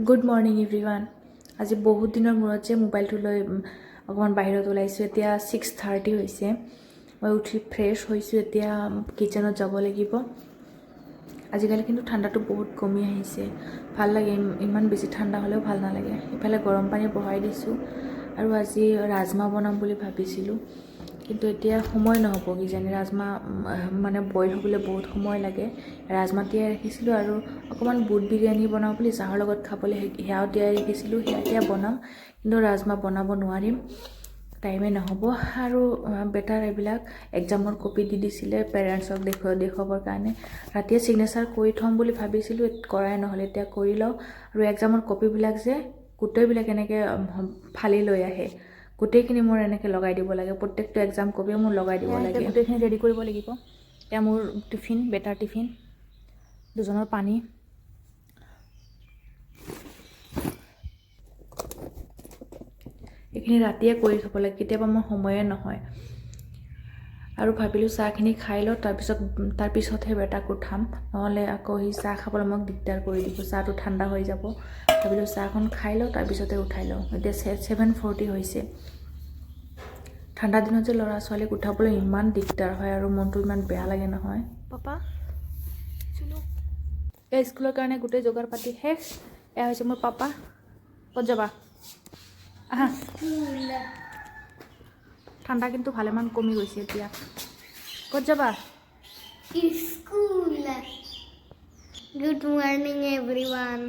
Good morning everyone. আজি বহুত দিনৰ মূৰত যে মোবাইলটো লৈ অকণমান বাহিৰত ওলাইছোঁ। এতিয়া 6:30 হৈছে। মই উঠি ফ্ৰেছ হৈছোঁ, এতিয়া কিটচেনত যাব লাগিব। আজিকালি কিন্তু ঠাণ্ডাটো বহুত কমি আহিছে, ভাল লাগে। ইমান বেছি ঠাণ্ডা হ'লেও ভাল নালাগে। ইফালে গৰম পানী বহাই দিছোঁ আৰু আজি ৰাজমাহ বনাম বুলি ভাবিছিলোঁ, কিন্তু এতিয়া সময় নহ'ব কিজানি। ৰাজমাহ মানে বইল হ'বলৈ বহুত সময় লাগে। ৰাজমাহ তিয়াই ৰাখিছিলোঁ আৰু অকণমান বুট বিৰিয়ানী বনাওঁ বুলি চাহৰ লগত খাবলৈ সেয়াও তিয়াই ৰাখিছিলোঁ। সেয়া এতিয়া বনাম, কিন্তু ৰাজমাহ বনাব নোৱাৰিম, টাইমেই নহ'ব। আৰু বেটাৰ এইবিলাক এক্সামৰ কপি দি দিছিলে পেৰেণ্টছক দেখুৱাবৰ কাৰণে। ৰাতিয়ে ছিগনেচাৰ কৰি থ'ম বুলি ভাবিছিলোঁ, কৰাই নহ'ল, এতিয়া কৰি লওঁ। আৰু এক্সামৰ কপিবিলাক যে গোটেইবিলাক এনেকৈ ফালি লৈ আহে, গোটেইখিনি মোৰ এনেকৈ লগাই দিব লাগে। প্ৰত্যেকটো এক্সাম কপিয়ে মোৰ লগাই দিব লাগে। গোটেইখিনি ৰেডি কৰিব লাগিব। এতিয়া মোৰ টিফিন, বেটাৰ টিফিন, দুজনৰ পানী। এইখিনি ৰাতিয়ে কৰি থ'ব লাগে, কেতিয়াবা মোৰ সময়ে নহয়। আৰু ভাবিলোঁ চাহখিনি খাই লওঁ, তাৰপিছতহে বেটাক উঠাম, নহ'লে আকৌ সি চাহ খাবলৈ মোক দিগদাৰ কৰি দিব, চাহটো ঠাণ্ডা হৈ যাব। ভাবিলোঁ চাহখন খাই লওঁ, তাৰপিছতে উঠাই লওঁ। এতিয়া 7:40 হৈছে। ঠাণ্ডা দিনত যে ল'ৰা ছোৱালীক উঠাবলৈ ইমান দিগদাৰ হয় আৰু মনটো ইমান বেয়া লাগে নহয়। পাপা চলো, এই স্কুলৰ কাৰণে গোটেই যোগাৰ পাতি শেষ। এয়া হৈছে মোৰ পাপা। ক'ত যাবা? আহা। ঠাণ্ডা কিন্তু ভালেমান কমি গৈছে এতিয়া। ক'ত যাবা? School. Good morning, everyone.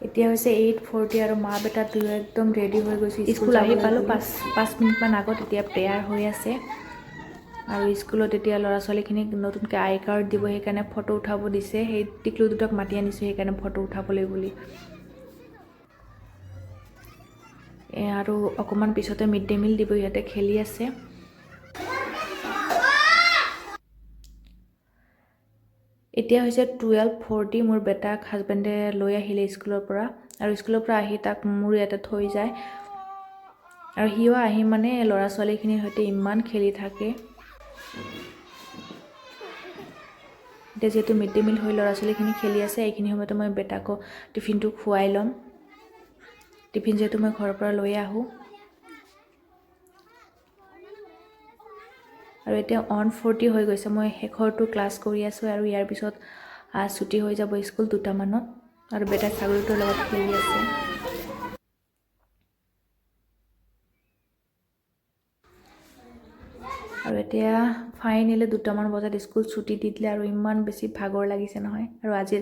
এতিয়া হৈছে 8:40 আৰু মা বেটা দুয়ো একদম ৰেডি হৈ গৈছোঁ। স্কুল আহি পালোঁ 5 মিনিটমান আগত। এতিয়া প্ৰেয়াৰ হৈ আছে আৰু স্কুলত এতিয়া ল'ৰা ছোৱালীখিনিক নতুনকৈ আই কাৰ্ড দিব, সেইকাৰণে ফটো উঠাব দিছে। সেই টিকলু দুটাক মাতি আনিছোঁ সেইকাৰণে ফটো উঠাবলৈ বুলি। আৰু অকণমান পিছতে মিড ডে মিল দিব, ইয়াতে খেলি আছে। এতিয়া হৈছে 12:40। মোৰ বেটাক হাজবেণ্ডে লৈ আহিলে স্কুলৰ পৰা আৰু স্কুলৰ পৰা আহি তাক মোৰ ইয়াতে থৈ যায়। আৰু সিও আহি মানে ল'ৰা ছোৱালীখিনিৰ সৈতে ইমান খেলি থাকে। এতিয়া যিহেতু মিড ডে মিল হৈ ল'ৰা ছোৱালীখিনি খেলি আছে, এইখিনি সময়তে মই বেটাকো টিফিনটো খুৱাই ল'ম। টিফিন যিহেতু মই ঘৰৰ পৰা লৈ আহোঁ। আৰু এতিয়া 1:40 হৈ গৈছে। মই শেষৰটো ক্লাছ কৰি আছোঁ আৰু ইয়াৰ পিছত ছুটি হৈ যাব স্কুল দুটামানত। আৰু বেটাই ছাগলীটোৰ লগত খেলি আছে। আৰু এতিয়া ফাইনেলি দুটামান বজাত স্কুল ছুটি দি দিলে আৰু ইমান বেছি ভাগৰ লাগিছে নহয়। আৰু আজি